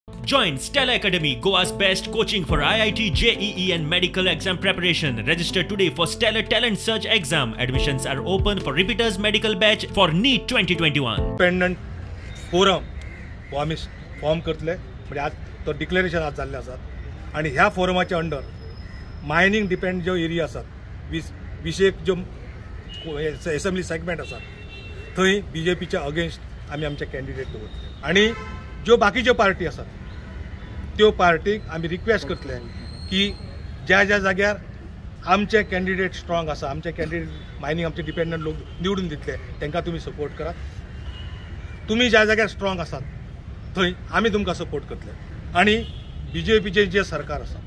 Join Stella Academy, Goa's best coaching for IIT, JEE and medical exam preparation. Register today for Stellar Talent Search exam. Admissions are open for repeaters medical batch for NEET 2021. Independent forum हो आमी form करतले, म्हणजे आज तो declaration आज जाल्लें आसा आनी ह्या फोरमाच्या अंडर मायनींग डिपेंड ज्यो एरिया आसात, 20 ज्यो एसेंब्ली सेगमेंट आसात थंय बी जे पीच्या अगेन्स्ट आमी आमचे कॅन्डिडेट दवरतले आनी ज्यो बाकीच्यो पार्टी आसात त्यो पार्टीक आमी रिक्वेस्ट करतले की ज्या ज्या जाग्यार आमचे कॅन्डिडेट स्ट्रॉंग आसा, आमचे कॅन्डिडेट मायनींग आमचे डिपेंडंट लोक निवडून दितले, तांकां तुमी सपोर्ट करात. तुमी ज्या जाग्यार स्ट्रॉंग आसात थंय आमी तुमकां सपोर्ट करतले. आनी बी जे पीचे जे सरकार आसा,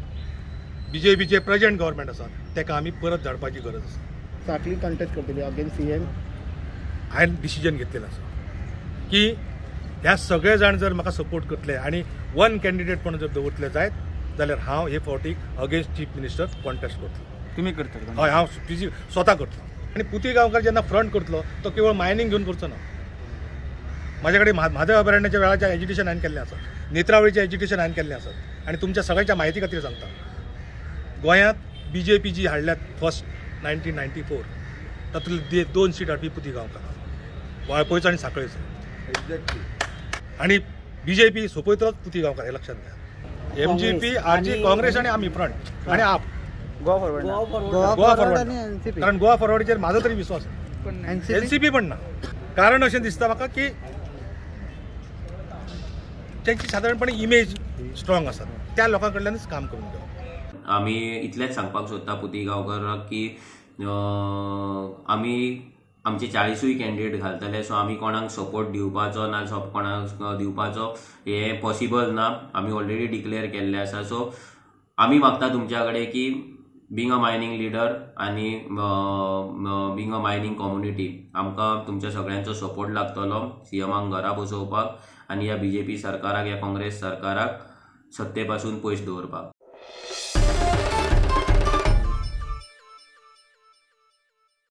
बी जे पीचे प्रेजेंट गव्हर्मेंट आसा, ताका आमी परत धाडपाची गरज आसा. साकली कंटेस्ट करतली अगेन्स्ट सी एम. हांवें डिसिजन घेतलेलो आसा की ह्या सगळे जाण जर म्हाका सपोर्ट करतले आनी वन कॅन्डिडेट म्हणून जर दवरतले जायत जाल्यार हांव हे फावटीक अगेन्स्ट चीफ मिनिस्टर कॉन्टेस्ट करतलो. तुमी करतले? हय, हांव स्वता करतलो. आनी पुती गांवकार जेन्ना फ्रंट करतलो तो केवळ मायनींग घेवन करचो ना. म्हाजे कडेन म्हादय अभयारण्याच्या वेळाचें एजिटेशन हांवें केल्लें आसा, नेत्रावळीचें एजिटेशन हांवें केल्लें आसा आनी तुमच्या सगळ्यांच्या म्हायती खातीर सांगता, गोंयांत बी जे पी जी हाडल्यात फर्स्ट 1994 तातूंतले 2 सीट हाडपी पुती गांवकार, वाळपयचो आनी साखळेचो. एक्झॅक्टली. आनी बी जे पी सोंपयतलोच पुती गांवकार, हें लक्षात घ्या. M G P, R G, Congress आनी आमी फ्रंट आनी आप गोवा फॉरवर्ड, गोवा फॉरवर्ड, कारण गोवा फॉरवर्डीचेर म्हाजो तरी विश्वास, एन सी पी पण ना. कारण अशें दिसता म्हाका की तांची सादारणपणे इमेज स्ट्रॉंग आसा, त्या लोकां कडल्यानच काम करून घेवप. आमी इतलेंच सांगपाक सोदता पुती गांवकराक की आमी आमचे 40 कॅन्डिडेट घालतले, सो आमी कोणाक सपोर्ट दिवपाचो ना, कोणाक दिवपाचो हें पॉसिबल ना. आमी ऑलरेडी डिक्लेअर केल्लें आसा. सो आमी मागता तुमच्या कडेन की बींग अ मायनींग लिडर आनी बींग अ मायनींग कम्युनिटी आमकां तुमच्या सगळ्यांचो सपोर्ट लागतलो सीएमाक घरा बसोवपाक आनी ह्या बीजेपी सरकाराक, ह्या काँग्रेस सरकाराक सत्ते पासून पयस दवरपाक.